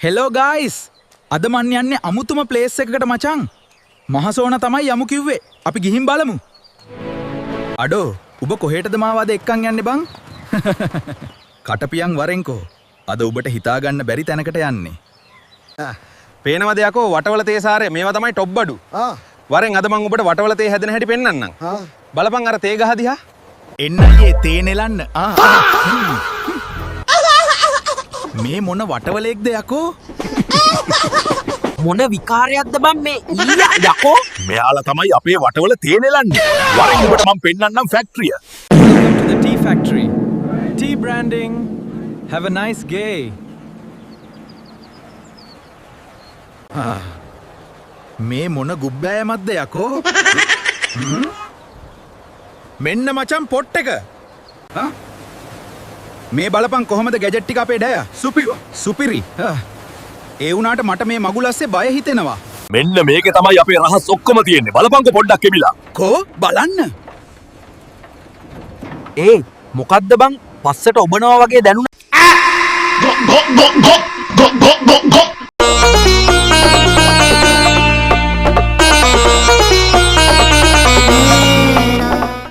Hello guys, අද මන් යන්නේ අමුතුම ප්ලේස් එකකට මචං. මහසෝන තමයි යමු කිව්වේ. අපි ගිහින් බලමු. අඩෝ, උඹ කොහෙටද මාව අද එක්කන් යන්නේ බං? කටපියන් වරෙන්කෝ. අද ඔබට හිතාගන්න බැරි තැනකට යන්නේ. පේනවද යකෝ වටවල තේ සාරය? මේවා තමයි ටොප් බඩු. වරෙන් අද මං ඔබට වටවල තේ හැදෙන හැටි පෙන්නන්නම්. බලපන් අර තේ ගහ දිහා. එන්න අයියේ තේ නෙලන්න. ආ. මේ මොන වටවලෙක්ද යකෝ? මොන විකාරයක්ද බං මේ ඊයා යකෝ? මෙයාලා තමයි අපේ වටවල තේ නෙලන්නේ. වරෙන් ඔබට මං පෙන්නන්නම් ෆැක්ටරිය. Welcome to the tea factory. Tea branding. Have a nice day. මේ මොන ගුබ්බෑයමක්ද යකෝ? මෙන්න මචං පොට් එක. ආ? මේ බලපන් කොහොමද ගැජට් ටික අපේ ඩෑ. සුපිරි. සුපිරි. ඒ වුණාට මට මේ මගුල් අස්සේ බය හිතෙනවා. මෙන්න මේකේ තමයි අපේ රහස් ඔක්කොම තියෙන්නේ. බලපන්කෝ පොඩ්ඩක් එමිලා. කෝ බලන්න. ඒ මොකද්ද බං පස්සට ඔබනවා වගේ දැනුණා.